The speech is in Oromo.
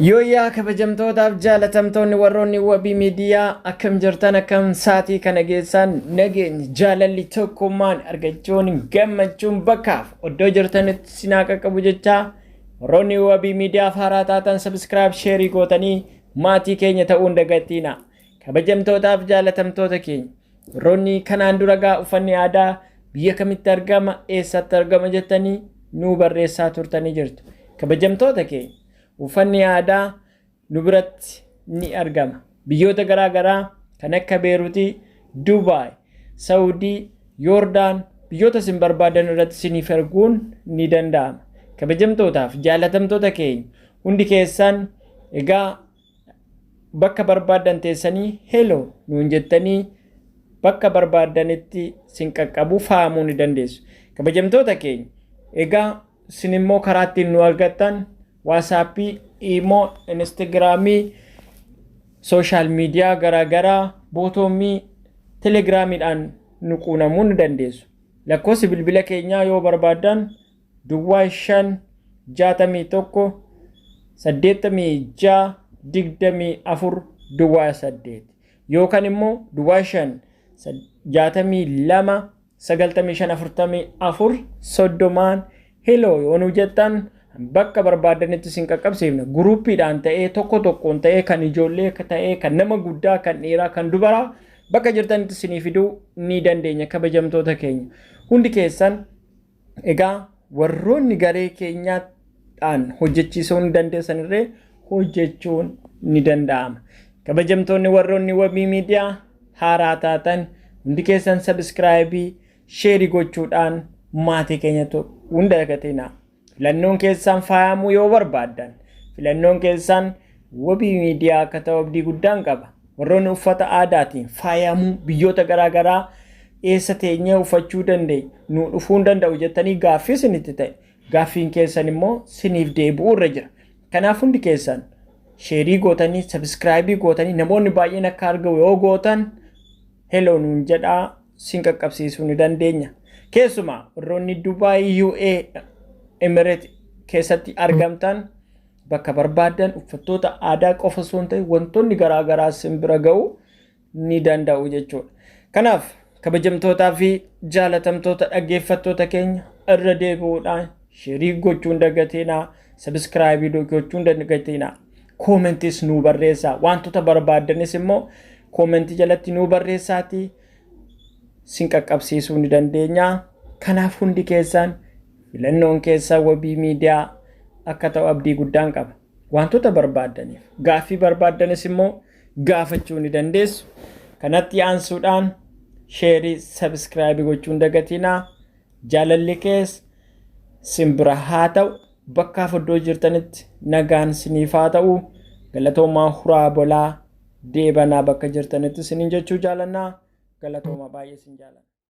Yooyyaa kabajamtootaaf jaalatamtoonni warroonni Wabii Miidiyaa, akkam jirtan? Akkam saatii kana geessan? Nageenyi, jaalalli, tokkummaan argachuun, gammachuun bakkaaf iddoo jirtanitti sinaa qaqqabu jechaa, warroonni Wabii Miidiyaaf haaraa taatan subscribe, share gootanii maatii keenya ta'uun dagattiina. Kabajamtootaaf jaalatamtoota keenya, warroonni kanaan dura gaa uffanni aadaa biyya kamitti argama, eessatti argama jettanii nuu barreessaa turtanii jirtu. Kabajamtoota keenya, uffanni aadaa nu biratti ni argama. Biyyoota garaa garaa kan akka Beeruutii, Dubaay, Saawudii, Yoordaan, biyyoota isin barbaadan irratti isiniif erguun ni danda'ama. Kabajamtootaaf jaalatamtoota keenya, hundi keessan egaa bakka barbaadan teessanii hello nuun jettanii bakka barbaadanitti sin qaqqabuu, faayamuu ni dandeessu. Kabajamtoota keenya, egaa isin immoo karaa ittiin nu argattan WhatsAppii, Imo, Instagramii, social media garaagaraa, Botoomii, Telegramiidhaan nu quunamuu ni dandeessu. Lakkoofsi bilbila keenyaa yoo barbaaddan 05 61 86 24 08 yookaan immoo 05 62 95 44 30n hello yoo nu jettan bakka barbaadanitti isin qaqqabsiifna. Groupiidhaan ta'ee, tokko tokkoon ta'ee, kan ijoollee ta'ee, kan nama guddaa, kan dhiiraa, kan dubaraa bakka jirtanitti isinii fiduu ni dandeenya. Kabajamtoota keenya, hundi keessan egaa warroonni garee keenyaadhaan hojjechiisuu ni dandeessan irree hojjechuun ni danda'ama. Kabajamtoonni warroonni Wabii Miidiyaa haaraa taatan, hundi keessan subscribe, share gochuudhaan maatii keenya hunda dagatina. Filannoon keessan faayamuu yoo barbaaddan, filannoon keessan Wabii Miidiyaa akka ta'u abdii guddaan qaba. Warroonni uffata aadaatiin faayamuu, biyyoota garaagaraa eessa teenyee uffachuu dandeenya, nu dhufuu hin danda'u jettanii gaaffii isinitti ta'e, gaaffiin keessan immoo siniif deebi'uu irra jira. Kanaaf hundi keessan share gootanii, subscribe gootanii, namoonni baay'een akka argamu yoo gootan, hello nuun jedhaa, sin qaqqabsiisuu ni dandeenya. Keessumaa warroonni Dubaay, UAE, Emirate keessatti argamtan, bakka barbaaddan uffattoota aadaa qofa osoo hin ta'in wantoonni garaagaraa sin bira ga'uu ni danda'u jechuudha. Kanaaf kabajamtootaa fi jaalatamtoota dhaggeeffattoota keenya, irra deebi'uudhaan share gochuun dagatinaa, subscribe gochuun dagatinaa, commentis nuu barreessaa, wantoota barbaaddanis immoo comment jalatti nuu barreessaatii sin qaqqabsiisuu ni dandeenya. Kanaaf hundi keessan filannoon keessan Wabii Miidiyaa akka ta'u abdii guddaan qaba. Wantoota barbaaddaniif gaaffii barbaaddanis immoo gaafachuu ni dandeessu. Kanatti aansuudhaan share, subscribe gochuun dagatinaa. Jaalalli kees simbira haa ta'u. Bakkaaf iddoo jirtanitti nagaan siniif haa ta'u. Galatoomaa, huraa bolaa deebanaa, bakka jirtanitti siniin jechuu jaalannaa. Galatoomaa, baay'ee sin jaalanna.